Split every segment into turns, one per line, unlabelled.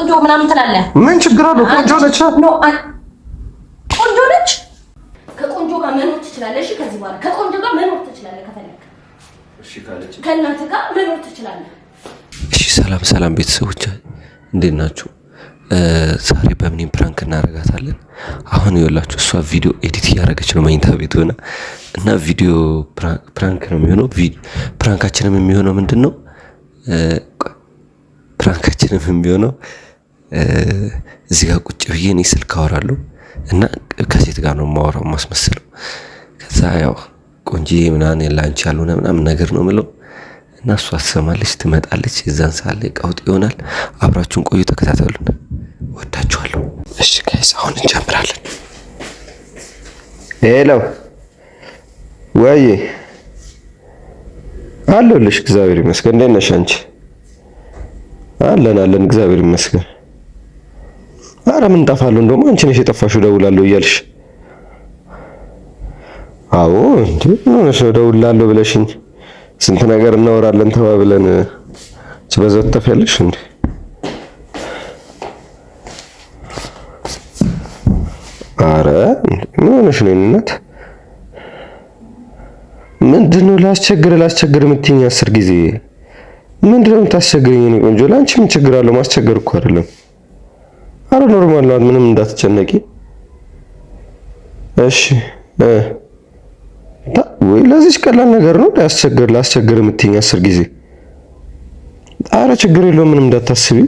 ቆንጆ ምናምን ትላለህ።
ምን ችግር አለው? ቆንጆ ነች።
No፣ ቆንጆ ነች። ከቆንጆ ጋር መኖር ትችላለህ። እሺ፣ ከዚህ በኋላ ከቆንጆ ጋር መኖር ትችላለህ። ከፈለክ
እሺ ካለች
ከእናትህ ጋር መኖር ትችላለህ።
እሺ፣ ሰላም ሰላም ቤተሰቦች እንዴት ናችሁ? ዛሬ በምን prank እናደርጋታለን። አሁን ይኸውላችሁ እሷ ቪዲዮ edit እያደረገች ነው መኝታ ቤት ሆና እና ቪዲዮ prank ነው የሚሆነው። Prank ኣችንም የሚሆነው ምንድን ነው? Prank ኣችንም የሚሆነው እዚህ ጋር ቁጭ ብዬ እኔ ስልክ አወራለሁ እና ከሴት ጋር ነው የማወራው ማስመስለው። ከዛ ያው ቆንጂዬ ምናምን ላንቺ ያልሆነ ምናምን ነገር ነው የምለው እና እሷ ትሰማለች፣ ትመጣለች። የዛን ሰዓት ላይ ቀውጥ ይሆናል። አብራችሁን ቆዩ፣ ተከታተሉን። ወዳችኋለሁ። እሺ guys አሁን እንጀምራለን። Hello፣ ወይ አለሁልሽ። እግዚአብሔር ይመስገን። እንዴት ነሽ አንቺ? አለን አለን፣ እግዚአብሔር ይመስገን። አረ ምን ጠፋለሁ? እንደውም አንቺ ነሽ የጠፋሽው፣ እደውላለሁ እያልሽ። አዎ እንዴ፣ ምን ሆነሽ ነው? እደውላለሁ ብለሽኝ ስንት ነገር እናወራለን ተባብለን በዛው ትጠፊያለሽ እንዴ? አረ ምን ሆነሽ ነው? እናት ምንድን ነው ላስቸግር ላስቸግር የምትይኝ 10 ጊዜ ምንድን ነው የምታስቸግረኝ? እኔ ቆንጆ ለአንቺ ምን ችግር አለው? ማስቸገር እኮ አይደለም። አረ normal ነው፣ ምንም እንዳትጨነቂ እሺ። ወይ ለዚች ቀላል ነገር ነው ላስቸግር ላስቸግር የምትይኝ 10 ጊዜ። አረ ችግር የለውም ምንም እንዳታስቢ።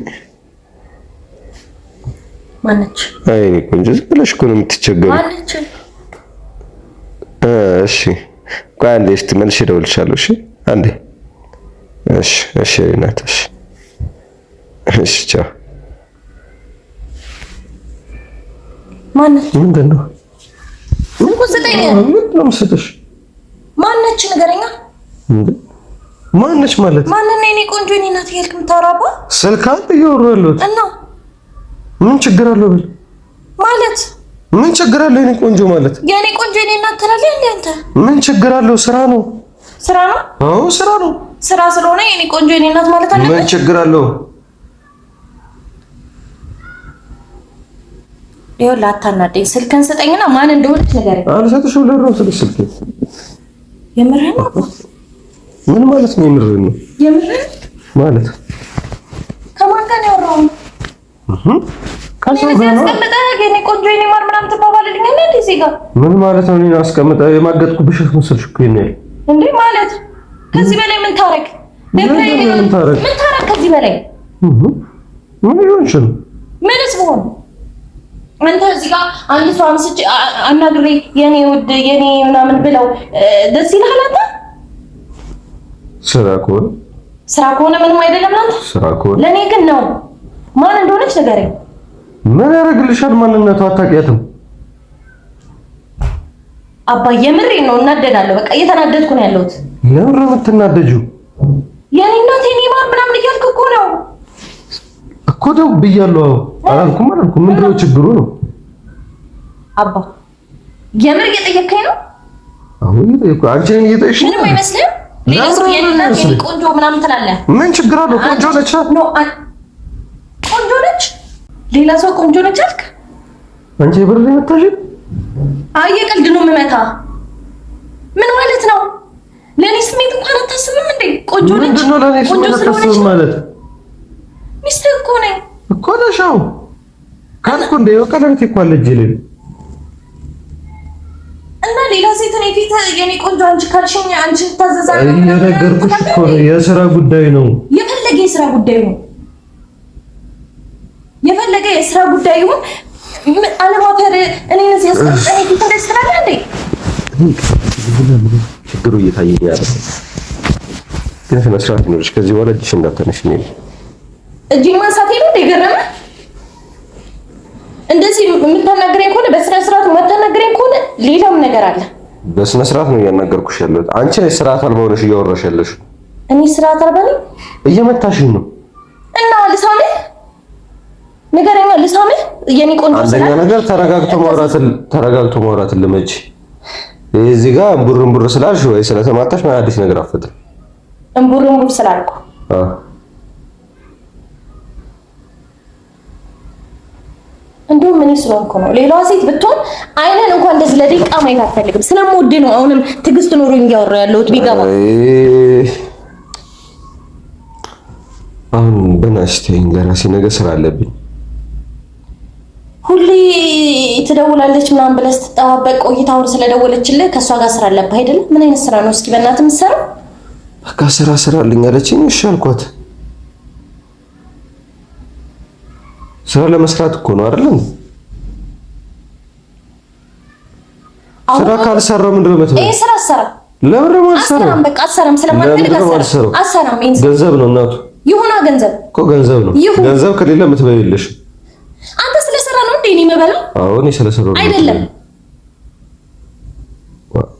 ማነች?
አይ እኔ ቆንጆ ዝም ብለሽ እኮ ነው የምትቸገሪው።
ማነች?
እሺ ቆይ አንዴ እስቲ መልሼ እደውልልሻለሁ። እሺ አንዴ። እሺ እሺ እናት፣ እሺ እሺ፣ ቻው።
ማነች?
ምንድን ነው
ስልኩን ስጠኝ።
ምንድን ነው የምሰጥሽ?
ማነች ንገረኛ።
ማነች ማለት
ማንን ነው የኔ ቆንጆ የኔ እናት እያልክ የምታወራው? አባ
ስልክ አለ እያወሩ ያለሁት
እና
ምን ችግር አለው ብል
ማለት
ምን ችግር አለው የኔ ቆንጆ ማለት
የኔ ቆንጆ የኔ እናት ትላለህ እንዴ አንተ?
ምን ችግር አለው? ስራ ነው።
ስራ ነው።
አዎ ስራ ነው።
ስራ ስለሆነ የኔ ቆንጆ የኔ እናት ማለት አለበት።
ምን ችግር አለው?
ይኸውልህ አታናደኝ። ስልክህን ስጠኝና ማን እንደሆነች ንገረኝ።
አልሰጥሽም። ለድሮ ስልክ ስልክ
የምርህን ነው?
ምን ማለት ነው? የምርህን ነው
የምርህን
ማለት
ከማን ጋር ነው ያወራኸው?
ከሰው ጋር ነው።
አስቀምጠህ የኔ ቆንጆ የኔ ማር ምናምን ትባባልልኛለህ እንዴ እዚህ ጋር?
ምን ማለት ነው? እኔን አስቀምጠህ የማገጥኩብሽ መሰልሽ እኮ ይሄን ያህል
እንዴ ማለት ከዚህ በላይ ምን ታረግ?
ምን ታረግ?
ምን ታረግ ከዚህ በላይ
ምን ይሆንሽ ነው?
ምንስ ብሆን አንተ እዚህ ጋር አንድ ሰው አምስቼ አናግሬ የኔ ውድ የኔ ምናምን ብለው ደስ ይልሃል አንተ?
ስራ ከሆነ
ስራ ከሆነ ምንም አይደለም ለአንተ።
ስራ ከሆነ
ለእኔ ግን ነው። ማን እንደሆነች ንገረኝ።
ምን ያደርግልሻል? ማንነቱ አታውቂያትም።
አባ የምሬን ነው፣ እናደዳለሁ። በቃ እየተናደድኩ ነው ያለሁት።
ለምን ነው የምትናደጂው?
የኔ እናት የኔ ማር ምናምን እያልክ እኮ ነው
እኮ ደው ብያለሁ። አላልኩም አላልኩም። ምንድን ነው ችግሩ ነው?
አባ የምር እየጠየከኝ ነው?
አሁን እየጠየኩ አንቺ ነኝ እየጠየቅሽ
ምንም አይመስልም። ሌላ ሰው የኔ እናት የኔ ቆንጆ ምናምን ትላለህ።
ምን ችግር አለው? ቆንጆ ነች።
No፣ ቆንጆ ነች። ሌላ ሰው ቆንጆ ነች አልክ።
አንቺ የብር ላይ መታሽ?
አይ የቀልድ ነው የምመታ። ምን ማለት ነው? ለኔ ስሜት እንኳን አታስብም እንዴ? ቆንጆ ነች።
ምንድን ነው ለኔ ስሜት አታስብም ማለት?
ሚስትህ እኮ ነኝ
እኮ ነሽ። አዎ ካልኩ እንደ ቀለበት እኮ አለ እጄ ላይ
እና ሌላ ሴት እኔ ፊት የኔ ቆንጆ አንቺ ካልሽኝ አንቺ ታዘዛለህ።
እየነገርኩሽ እኮ ነው፣ የስራ ጉዳይ ነው።
የፈለገ የስራ ጉዳይ ነው። የፈለገ የስራ ጉዳይ ይሁን አለማፈር እኔን እዚህ አስቀምጠህ እኔ ፊት እንደዚህ ትላለህ እንዴ?
ችግሩ እየታየኝ ያለ ግን ስነ ስርዓት ይኖርሽ። ከዚህ በኋላ እጅሽ እንዳታነሽ። እኔ
እጄን ማንሳቴ ነው እንደ ገረመህ? እንደዚህ የምታናግረኝ ከሆነ በስነ ስርዓት የማታናግረኝ ከሆነ ሌላም ነገር አለ።
በስነ ስርዓት ነው እያናገርኩሽ ያለሁት። አንቺ ነሽ ስርዓት አልባ ሆነሽ እያወራሽ ያለሽ።
እኔ ስርዓት አልባ ነኝ?
እየመታሽኝ ነው።
እና ልሳምህ? ንገረኛ፣ ልሳምህ? የኔ ቆንጆ
አንደኛ ነገር ተረጋግቶ ማውራትን ልመጂ። እዚህ ጋር እምቡር እምቡር ስላልሽ ወይ ስለተማታሽ ምን አዲስ ነገር አፈጥር?
እምቡር እምቡር ስላልኩ ስለሆንኩ ነው። ሌላዋ ሴት ብትሆን አይነን እንኳን እንደዚህ ለደቂቃ ማየት አትፈልግም። ስለምወድ ነው አሁንም ትዕግስት ኖሮኝ እያወራሁ ያለሁት። ቢገባ
አሁን በእናትሽ ተይኝ፣ ለራሴ ነገ ስራ አለብኝ።
ሁሌ ትደውላለች ምናምን ብለህ ስትጠባበቅ ቆይታ አሁን ስለደወለችልህ ከእሷ ጋር ስራ አለብህ አይደለም? ምን አይነት ስራ ነው እስኪ በእናትህ የምትሰራው?
በቃ ስራ ስራ አለኝ አለችኝ። እሺ አልኳት። ስራ ለመስራት እኮ ነው አይደል? ስራ ካልሰራሁ ምንድን ነው የምትበይው?
ይሄ ስራ አሰራም።
ለምን ነው የማልሰራው?
በቃ አሰራም፣ ስለማልፈልግ አሰራም። አሰራም።
ገንዘብ ነው እናቱ።
ይሁና ገንዘብ
እኮ ገንዘብ ነው። ገንዘብ ከሌለ የምትበይው የለሽም።
አንተ ስለሰራ ነው እንዴ እኔ የምበላው?
አዎ እኔ ስለሰራሁ
አይደለም።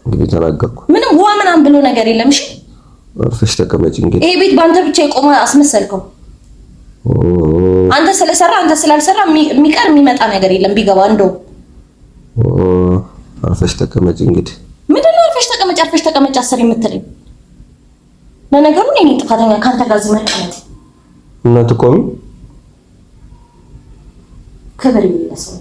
እንግዲህ ተናገርኩ።
ምንም ዋ ምናምን ብሎ ነገር የለም። እሺ
አርፈሽ ተቀመጪ። እንግዲህ
ይሄ ቤት በአንተ ብቻ የቆመ አስመሰልከው። አንተ ስለሰራ አንተ ስላልሰራ የሚቀር የሚመጣ ነገር የለም። ቢገባ እንደው
አርፈሽ ተቀመጪ። እንግዲህ
ምንድን ነው አርፈሽ ተቀመጪ፣ አርፈሽ ተቀመጪ አስር የምትለኝ? ለነገሩ እኔ ነኝ ጥፋተኛ ከአንተ ጋር እዚህ መቀመጥ
እና ትቆሚ።
ክብር የሌለ ሰው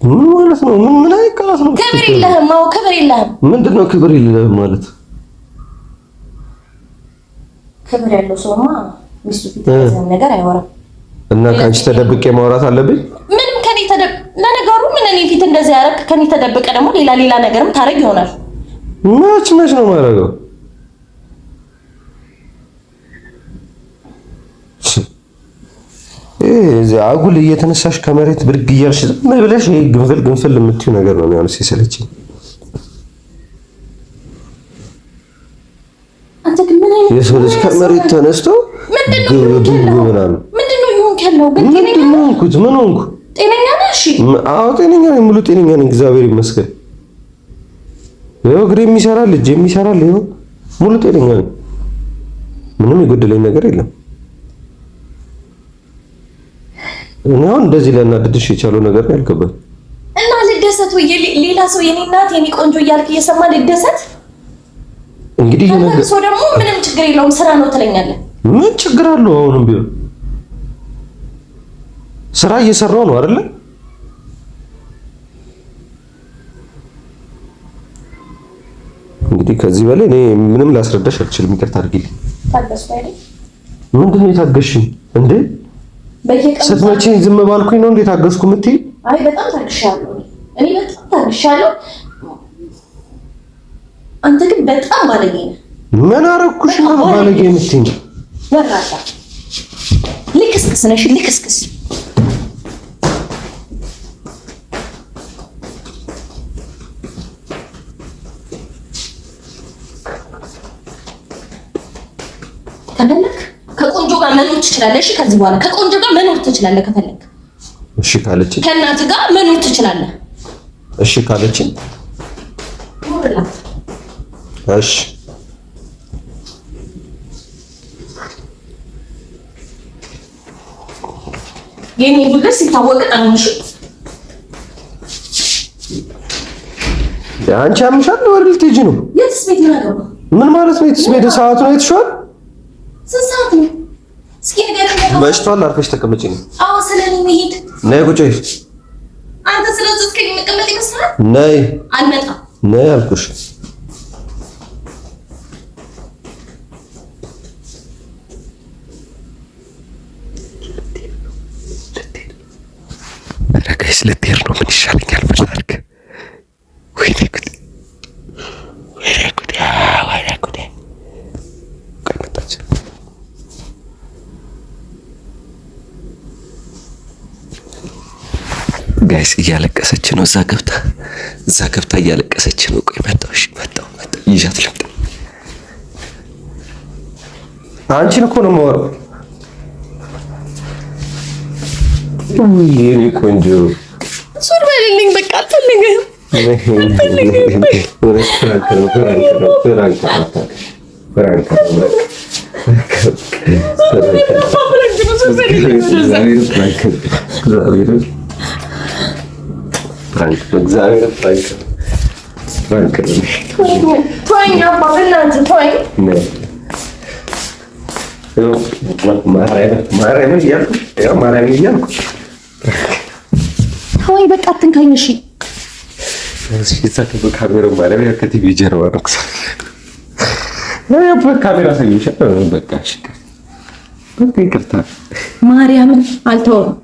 ምን ማለት ነው? ምን ምን አይቃላት ነው?
ክብር የለህም። አዎ ክብር የለህም።
ምንድን ነው ክብር የለህም ማለት?
ክብር ያለው ሰውማ ሚስቱ ፊት ነገር አይወራም።
እና ከአንቺ ተደብቄ ማውራት አለብኝ?
ምንም ከኔ ተደብ ለነገሩ ምን እኔ ፊት እንደዚህ ያደረግ ከኔ ተደብቀ ደግሞ ሌላ ሌላ ነገርም ታረግ ይሆናል።
መች መች ነው የማደርገው? አጉል እየተነሳሽ ከመሬት ብድግ እያልሽ ዝም ብለሽ ይሄ ግንፍል ግንፍል የምትይው ነገር ነው የሚሆነው ሲሰለችኝ።
አንተ ግን ምን አይነት
የሰው ልጅ ከመሬት ተነስቶ ምናምን
ምንድን ነው ይሆንክ ያለው? ግን
ምንድን ነው ሆንኩት? ምን ሆንኩ?
ጤነኛ ነህ? እሺ
አዎ ጤነኛ ነኝ፣ ሙሉ ጤነኛ ነኝ፣ እግዚአብሔር ይመስገን። ይኸው እግሬም ይሰራል፣ እጄም ይሰራል። ይኸው ሙሉ ጤነኛ ነኝ። ምንም የጎደለኝ ነገር የለም። እኔ አሁን እንደዚህ ሊያናድድሽ የቻለው ነገር ነው ያልገባኝ።
እና ልደሰት ወይ ሌላ ሰው የኔ እናት የኔ ቆንጆ እያልክ እየሰማ ልደሰት?
እንግዲህ
ሰው ደግሞ ምንም ችግር የለውም ስራ ነው ትለኛለህ።
ምን ችግር አለው? አሁንም ቢሆን ስራ እየሰራው ነው አይደለ? እንግዲህ ከዚህ በላይ እኔ ምንም ላስረዳሽ አልችልም። ይቅርታ አድርጊልኝ።
ታገስኩ አይደል?
ምንድን ነው የታገስሽኝ እንዴ? ስትመጪኝ ዝም ባልኩኝ ነው እንዴ ታገስኩ የምትይ?
አይ በጣም ታግሻለሁ። እኔ በጣም ታግሻለሁ። አንተ ግን በጣም ባለጌ ነህ።
ምን አደረኩሽ ነው ባለጌ የምትይኝ?
ወራዳ ልክስክስ ነሽ፣ ልክስክስ። ከፈለክ ከቆንጆ ጋር መኖር ትችላለህ። እሺ ከዚህ በኋላ ከቆንጆ ጋር መኖር ትችላለህ ከፈለክ።
እሺ ካለችኝ
ከእናትህ ጋር መኖር ትችላለህ።
እሺ ካለችኝ እሺ
የኔ ጉድለት ሲታወቅ አንቺ
አንቺ አምሻል ወደ ልትሄጂ ነው?
የትስ ቤት ነው ያገባው?
ምን ማለት ነው? የትስ ቤት? ሰዓቱን አይተሽዋል?
ስንት ሰዓት ነው? እስኪ ንገረኝ።
መሽቷል። አርፈሽ ተቀመጪ ነው።
አዎ ስለኔ መሄድ
ነይ ቁጭ በይ።
አንተ ስለዚህ እስከ መቀመጥ ይመስላል?
ነይ።
አልመጣም።
ነይ አልኩሽ።
ኧረ guys ልትሄድ ነው። ምን ይሻለኛል? ምን ላድርግ? ወይኔ ጉዴ! ወይኔ ጉዴ! ወይኔ ጉዴ! ቆይ መጣች። guys እያለቀሰች ነው። እዛ ገብታ እዛ ገብታ እያለቀሰች ነው። ቆይ መጣሁ። እሺ መጣሁ፣ መጣሁ። ይዣት ልምጣ።
አንቺን እኮ ነው የማወራው። ውይ የኔ ቆንጆ
ሱር በልልኝ። በቃ አልፈልግህም፣ አልፈልግህም።
prank ነው፣ prank ነው፣ prank ነው፣ prank ነው። እግዚአብሔር prank ነው፣ prank ነው።
ተወኝ አባ፣ በእናትህ ተወኝ።
ማርያምን ማርያምን እያልኩ ያው ማርያምን እያልኩ
ተወኝ በቃ አትንካኝ። እሺ
ካሜራ ማለት ከቲቪ ጀርባ ነው። ካሜራ በቃ ይቅርታ።
ማርያምን አልተወውም።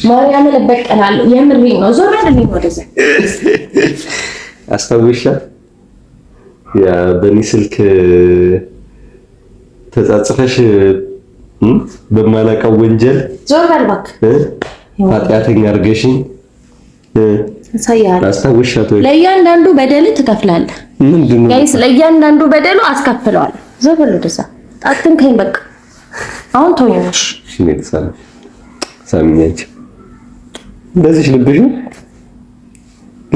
ማርያምን እበቀላለሁ። የምሬን ነው። ዞር በልልኝ ወደዛ።
አስታውሻ ያ በእኔ ስልክ ተጻጽፈሽ በማላውቀው ወንጀል
ዞር በል እባክህ፣
ኃጢአተኛ አድርገሽኝ አስታውሻት ወይ?
ለእያንዳንዱ በደል ትከፍላለህ።
ምንድን ነው
guys? ለእያንዳንዱ በደሉ አስከፍለዋለሁ። ዞር በል ወደዛ፣ አትንካኝ። በቃ አሁን ተወኝ። እሺ
ሳሚኝ፣ አንቺ ለዚሽ ልብሽ ነው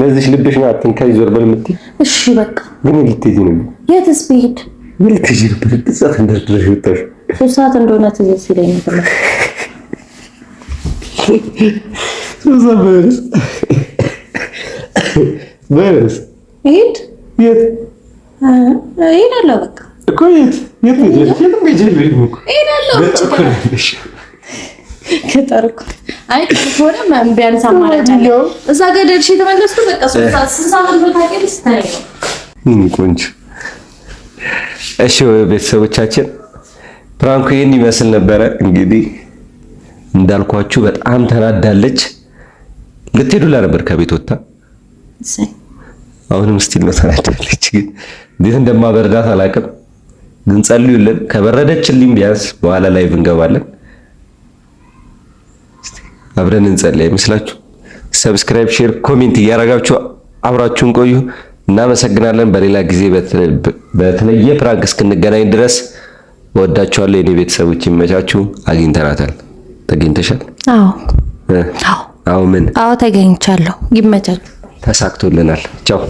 ለዚሽ ልብሽ ነው አትንካኝ፣ ዞር በል የምትይ።
እሺ በቃ
ግን ልትሄጂ ነው?
የትስ ብሄድ?
ልትሄጂ ነበር? ሰዓት እንዳትደርሺ ወጣሽ።
3 ሰዓት እንደሆነ ትዝ ሲለኝ ነበር።
3 ሰዓት በለስ በለስ
እሄድ
የት
እሄዳለሁ። በቃ
እኮ የት የት ትሄጃለሽ? የትም ሄጃለሽ እኮ
እሄዳለሁ። ገጠር እኮ አይ ከሆነ ቢያንስ አማራጭ አለ። እዛ ጋር ደርሼ የተመለስኩት በቃ 3 ሰዓት ስንት ሰዓት እንደሆነ ታውቂያለሽ? ስታይ ነው
ቆንጆ። እሺ ቤተሰቦቻችን prank ኡ ይህን ይመስል ነበረ። እንግዲህ እንዳልኳችሁ በጣም ተናዳለች። ልትሄዱላ ነበር ከቤት ወጥታ፣ አሁንም still ነው ተናዳለች። ግን እንዴት እንደማበርዳት አላውቅም። ግን ጸልዩልን። ከበረደችልኝ ቢያንስ በኋላ live እንገባለን። አብረን እንጸልይ አይመስላችሁ? subscribe፣ share፣ comment እያደረጋችሁ አብራችሁን ቆዩ። እናመሰግናለን። በሌላ ጊዜ በተለየ prank እስክንገናኝ ድረስ እወዳችኋለሁ። የኔ ቤተሰቦች ይመቻችሁ። አግኝተናታል። ተገኝተሻል?
አዎ።
አዎ። ምን?
አዎ ተገኝቻለሁ። ይመቻችሁ።
ተሳክቶልናል። ቻው።